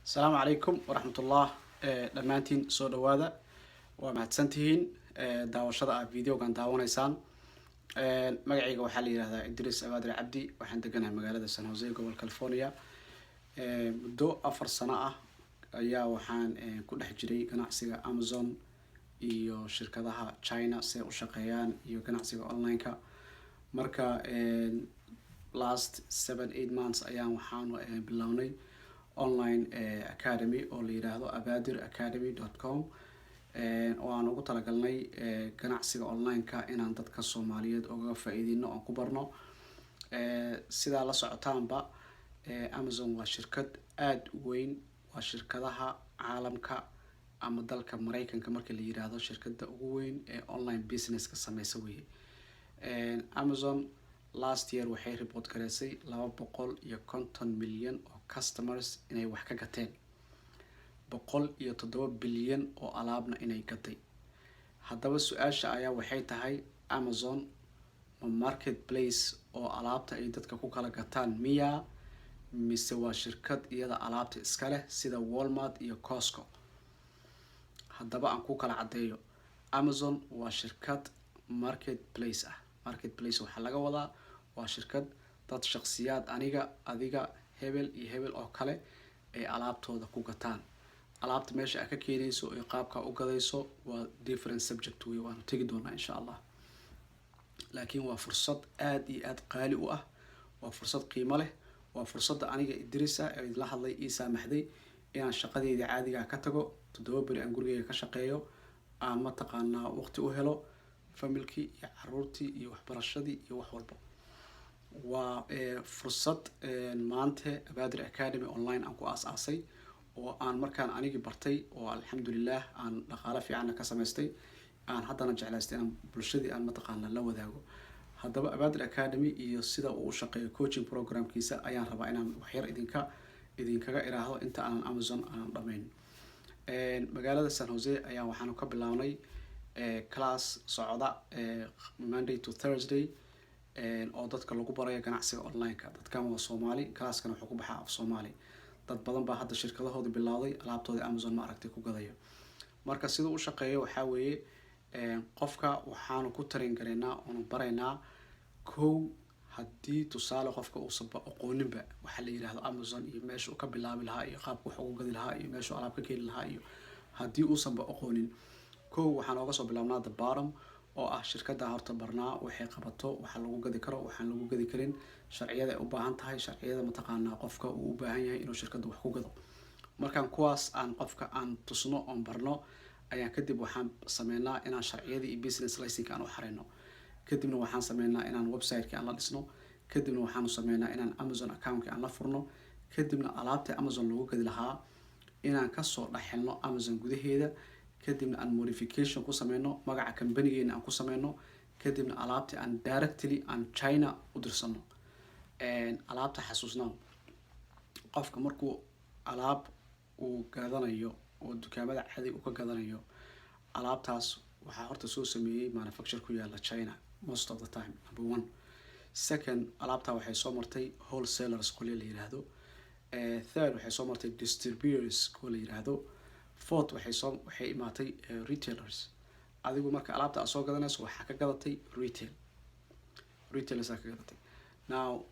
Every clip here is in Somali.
Asalaamu calaykum waraxmatullah. Dhammaantiin soo dhawaada, waa mahadsantihiin daawashada aad videogan daawanaysaan. Magacayga waxaa la yihahdaa Idris Abaadir Cabdi. Waxaan deganahay magaalada San Jose, gobol California. Muddo 4 sano ah ayaa waxaan ku dhex jiray ganacsiga Amazon iyo shirkadaha China si ay u shaqeeyaan iyo ganacsiga online-ka. Marka last 7-8 months ayaan waxaanu bilownay online academy oo la yiraahdo abadiracademy.com, oo aan ugu talagalnay ganacsiga online-ka inaan dadka Soomaaliyeed ogaga faa-iideyno, oon ku barno. Sidaa la socotaanba, Amazon waa shirkad aada u weyn, waa shirkadaha caalamka ama dalka Mareykanka marka la yiraahdo shirkadda ugu weyn ee online businesska sameysa weye. Amazon last year waxay report gareysay 250 milyan oo customers inay wax ka gateen, 107 bilyan oo alaabna inay gaday. Haddaba su-aasha ayaa waxay tahay: Amazon ma market place oo alaabta ay dadka ku kala gataan miya, mise waa shirkad iyada alaabta iska leh sida Walmart iyo Costco? Haddaba aan ku kala caddeeyo. Amazon waa shirkad market place ah. Market place waxaa laga wadaa waa shirkad dad shaksiyaad, aniga, adiga, hebel iyo hebel oo kale, ay alaabtooda ku gataan. Alaabta meesha aad ka keenayso iyo qaabka u gadayso waa different subject wey, waanu tegi doonaa insha Allah. Laakiin waa fursad aada iyo aada qaali u ah, waa fursad qiimo leh, waa fursadda aniga Idrisa ee idinla hadlay ii saamaxday inaan shaqadeyda caadigaa ka tago, 7 beri aan gurigeyga ka shaqeeyo, aan mataqaanaa waqti u helo familkii iyo caruurtii iyo waxbarashadii iyo wax walba. Waa fursad maanta Abadir Academy online aan ku aas-aasay oo aan markaan anigii bartay oo alxamdulilah aan dhaqaalo fiicanna ka samaystay, aan haddana jeclaystay inaan bulshadii aan mataqaana la wadaago. Haddaba Abadir Academy iyo sida uu u shaqeeyo coaching programkiisa ayaan rabaa inaan waxyar idinkaga iraahdo inta aanan Amazon aanan dhamayn. Magaalada San Jose ayaa waxaanu ka bilownay class socda Monday to Thursday oo dadka lagu barayo ganacsiga online-ka. Dadkan waa Soomaali, classkana wuxuu ku baxaa af Soomaali. Dad badan baa hadda shirkadahooda bilowday, alaabtooda Amazon ma aragtay ku gadayo. Marka siduu u shaqeeyo waxaa weeye: qofka waxaanu ku train garaynaa oonu baraynaa kow, haddii tusaale qofka uusanba aqooninba waxaa la yihahdo Amazon iyo meesha uu ka bilaabi lahaa iyo qaabka wax ugu gadi lahaa iyo meeshuu alaab ka keeni lahaa, iyo haddii uusanba aqoonin, kow waxaan ooga soo bilaabnaa the bottom, oo ah shirkadda horta barnaa waxay qabato, waxa lagu gadi karo, waxaan lagu gadi karin, sharciyada ay u baahan tahay, sharciyada mataqaanaa qofka uu u baahan yahay inuu shirkadda wax ku gado. Markaan kuwaas aan qofka aan tusno oon barno ayaan kadib waxaan sameynaa inaan sharciyadii iyo business license aan u xareyno. Kadibna waxaan sameynaa inaan website-ki aan la dhisno. Kadibna waxaanu sameynaa inaan Amazon account-ki aan la furno. Kadibna alaabtii Amazon lagu gadi lahaa inaan kasoo dhexelno Amazon gudaheeda. Kadibna aan modification ku sameyno, magaca companygeena aan ku sameyno. Kadibna alaabtii aan directly aan China u dirsano alaabta. Xasuusnaa, qofka markuu alaab uu gadanayo oo dukaamada caadiga uu ka gadanayo, alaabtaas waxaa horta soo sameeyey manufacture ku yaala China most of the time, number one. Second, alaabtaa waxay soo martay wholesalers qolya la yiraahdo. Third, waxay soo martay distributors kuwa la yiraahdo. Fourth, waxay imaatay retailers. Adigu marka alaabta aad soo gadanayso waxaa ka gadatay retail, retailers aa ka gadatay. Now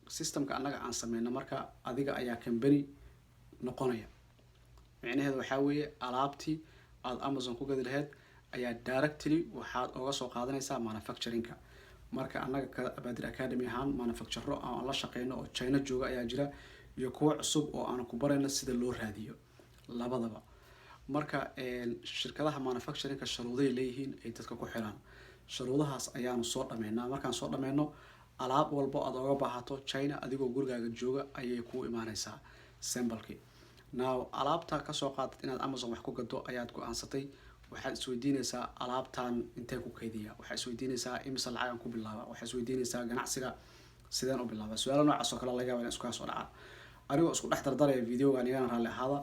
systemka annaga aan sameyno, marka adiga ayaa company noqonaya. Micnaheedu waxaa weeye alaabtii aada Amazon ku gadi lahayd ayaa directly waxaad oga soo qaadanaysaa manufacturingka. Marka annaga ka Abadir Academy ahaan manufacturero aan la shaqeyno oo China jooga ayaa jira, iyo kuwo cusub oo aanu ku barayno sida loo raadiyo labadaba. Marka shirkadaha manufacturingka shuruuday leeyihiin ay dadka ku xiraan. Shuruudahaas ayaanu soo dhameynaa. Markaan soo dhameyno, alaab walbo aad oga baahato China adigoo gurigaaga jooga ayay kuu imaaneysaa samplekii. Now alaabta kasoo qaadad inaad Amazon wax ku gado ayaad go-aansatay. Waxaad isweydiineysaa: alaabtan intee ku kaydiya? Waxaad isweydiineysaa: imise lacagan ku bilaaba? Waxaad isweydiineysaa: ganacsiga sideen u bilaaba? Su-aalo noocaas oo kale laga yaaba in isku soo dhacaan. Anigoo isku dhex dardaraya videogan, igana raalli ahaada.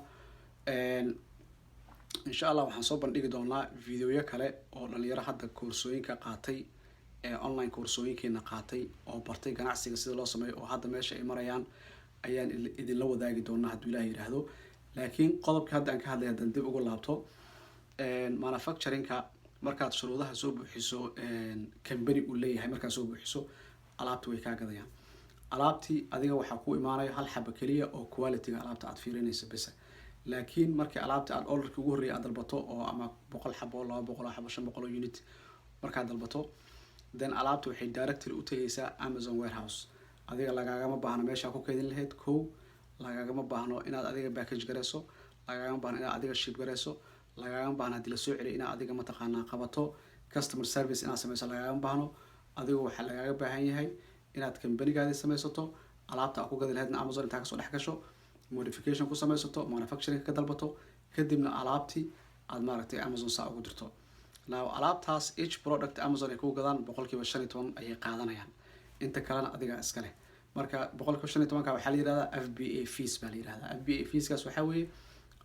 Insha Allah waxaan soo bandhigi doonaa videoyo kale oo dhalinyaro hadda koorsooyinka qaatay ee online koorsooyinkeena qaatay oo bartay ganacsiga sida loo sameeyo oo hadda meesha ay marayaan. Ayaan idinla wadaagi doonaa hadduu Ilaah yidhaahdo. Laakiin qodobka hadda aan ka hadlay haddaan dib ugu laabto, manufacturingka markaad shuruudaha soo buuxiso, company uu leeyahay markaad soo buuxiso, alaabta way kaa gadayaan. Alaabtii adiga waxaa ku imaanaya hal xaba keliya oo qualityga alaabta aad fiirinaysa besa. Laakiin markii alaabta aad orderkii ugu horreeyay aad dalbato, oo ama 100 xabo, 200 xabo, 500 oo unit markaad dalbato, then alaabta waxay directly u tegaysaa Amazon warehouse. Adiga lagaagama baahno meeshaa ku keydin lahayd. Kow, lagaagama baahno inaad adiga package gareyso, lagaagama baahno inaad adiga ship gareyso, lagaagama baahno haddii lasoo celiyo inaad adiga mataqaanaa qabato, customer service inaad sameyso lagaagama baahno. Adiga waxaa lagaaga baahan yahay inaad companygaadi sameysato, alaabta aad ku gadi lahaydna Amazon intaa kasoo dhex gasho, modification ku sameysato, manufacturing ka dalbato, kadibna alaabtii aad maaragtay Amazon saa ugu dirto. Now, alaabtaas each product Amazon ay ku gadaan 15% ayay qaadanayaan, inta kalena adiga iska leh. Marka 15%-ka waxaa la yihahdaa FBA fees baa la yihahdaa. FBA feeskaas waxaa weeye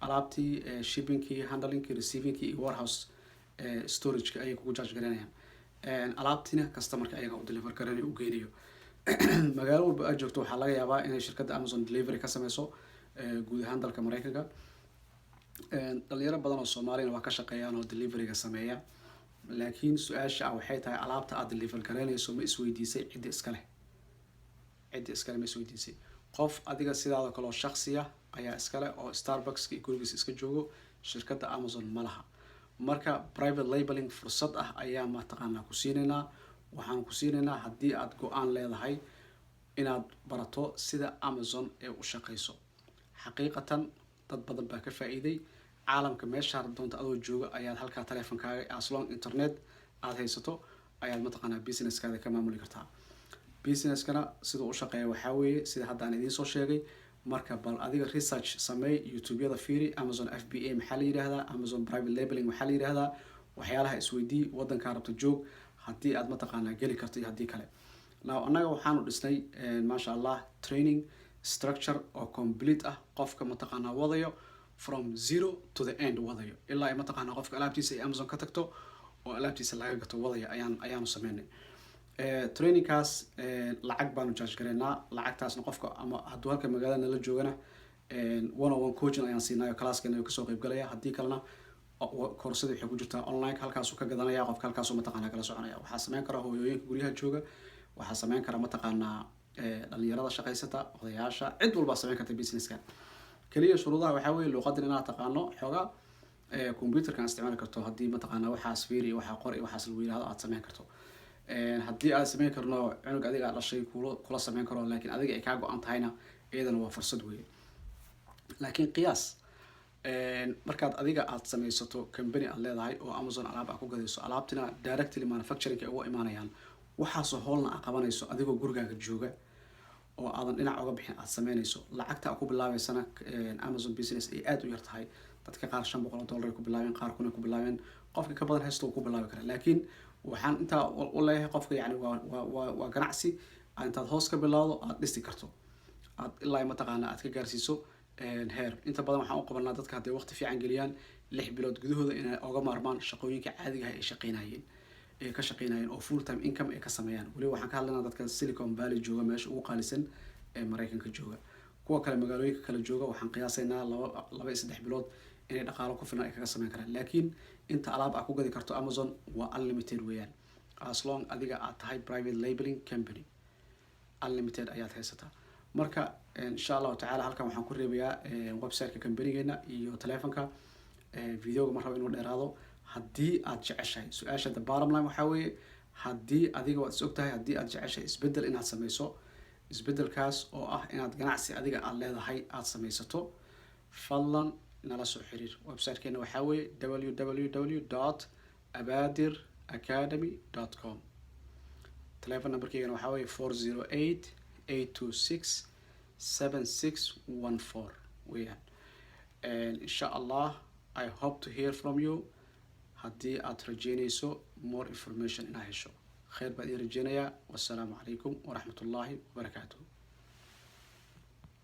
alaabtii shippingkii, handlingkii, receivingkii iyo warehouse storageka ayay kugu charge garanayaan. Alaabtiina customerka ayaga u deliver garanayo, u geynayo. Magaalo walba aad joogto waxaa laga yaabaa inay shirkadda Amazon delivery ka sameyso guud ahaan dalka Mareykanka. Dhalinyaro badan oo Soomaaliyana waa ka shaqeeyaan oo deliveryga sameeya. Laakiin su-aasha ah waxay tahay, alaabta aad deliver garaynayso ma isweydiisay cidda iska leh? Cidda iskale ma isweydiisay? Qof adiga sidaada kaloo shaksiya ayaa iskale oo Starbucks iyo gurigiisa iska joogo. Shirkadda Amazon ma laha. Marka private labeling fursad ah ayaa mataqaanaa ku siinaynaa. Waxaan ku siinaynaa haddii aad go-aan leedahay inaad barato sida Amazon ee u shaqeyso. Xaqiiqatan dad badan baa ka faa-iiday. Caalamka meeshaa doonta adoo jooga ayaad halkaa teleefonkaaga, as long internet aada haysato, ayaad mataqaanaa businesskaada ka maamuli kartaa. Businesskana siduu u shaqeeya waxaa weeye sida hadda aan idiin soo sheegay. Marka bal adiga research sameey, YouTube-yada fiiri, Amazon FBA maxaa la yidhahdaa, Amazon private labeling maxaa la yidhahdaa, waxyaalaha isweydii. Wadankaa rabta joog haddii aad mataqaanaa geli karto iyo haddii kale. Now, annaga waxaanu dhisnay, maasha Allah, training structure oo complete ah, qofka mataqaanaa wadayo from zero to the end, wadayo ilaa ay mataqaanaa qofka alaabtiisa ay Amazon ka tagto oo alaabtiisa laga gato wadaya ayaanu sameynay. Trainingkaas lacag baanu charge gareynaa. Lacagtaasna qofka ama hadduu halka magaalada nala joogana, one on one coaching ayaan siinayo, classkeena kasoo qayb galaya. Haddii kalena koorsada waxay ku jirtaa online, halkaasuu ka gadanaya qofka, halkaasuu mataqaanaa kala soconaya. Waxaa sameyn kara hooyooyinka guryaha jooga, waxaa sameyn kara mataqaanaa dhalinyarada shaqaysata, odayaasha, cid walbaa sameyn karta businesska. Keliya shuruudaha waxaa weeye luuqadan inaad taqaano xoogaa, computerkan isticmaali karto, haddii mataqaanaa waxaas fiiri, waxaa qor iyo waxaas lagu yihahdo aad sameyn karto. Haddii aad sameyn karno cunug adiga dhashay kula sameyn karo, laakiin adiga ay kaa go-an tahayna, iyadana waa fursad weeye. Laakiin qiyaas markaad adiga aad sameysato company aad leedahay oo Amazon alaab aad ku gadayso, alaabtina directly manufacturing ay uga imaanayaan, waxaasoo howlna aad qabanayso adigoo gurigaaga jooga oo aadan dhinac oga bixin aad sameynayso, lacagta aad ku bilaabeysana Amazon business ay aada u yar tahay. Dadka qaar $500 ay ku bilaabeen, qaar kun ay ku bilaabeen, qofka ka badan haysto uu ku bilaabi karaa. Laakiin waxaan intaa u leeyahay qofka, yani waa ganacsi intaad hoos ka bilowdo aad dhisi karto, aad ilaa mataqaana aad ka gaarsiiso heer. Inta badan waxaan u qabanaa dadka hadday waqti fiican geliyaan, 6 bilood gudahooda inay oga maarmaan shaqooyinka caadiga ah ay shaqeynayeen, ay ka shaqeynayeen, oo full time income ay ka sameeyaan. Weliba waxaan ka hadlaynaa dadka Silicon Valley jooga, meesha ugu qaalisan ee Maraykanka jooga. Kuwa kale magaalooyinka kale jooga waxaan qiyaasaynaa 2 iyo 3 bilood inay dhaqaalo ku filan ay kaga sameyn karaan. Laakiin inta alaab aad ku gadi karto Amazon waa unlimited weeyaan. As long adiga aad tahay private labeling company, unlimited ayaad haysataa. Marka insha Allahu tacala halkan waxaan ku reebayaa websiteka companygeena iyo telefonka. Videoga ma rabo inuu dheeraado. Haddii aad jeceshahay, su-aasha the bottom line waxaa weeye, haddii adiga waad is og tahay, haddii aad jeceshahay isbeddel inaad sameyso, isbeddelkaas oo ah inaad ganacsi adiga aad leedahay aad sameysato, fadlan nala soo xiriir. Websitekeena waxaa weeye www.abadiracademy.com. Telefon numberkeygana waxaa weeye 408-826-7614 weeyaan. Insha Allah, I hope to hear from you haddii aad rajeynayso more information inaad hesho. Khayr baan idin rajeynayaa. Wassalaamu calaykum waraxmat ullaahi wabarakaatuh.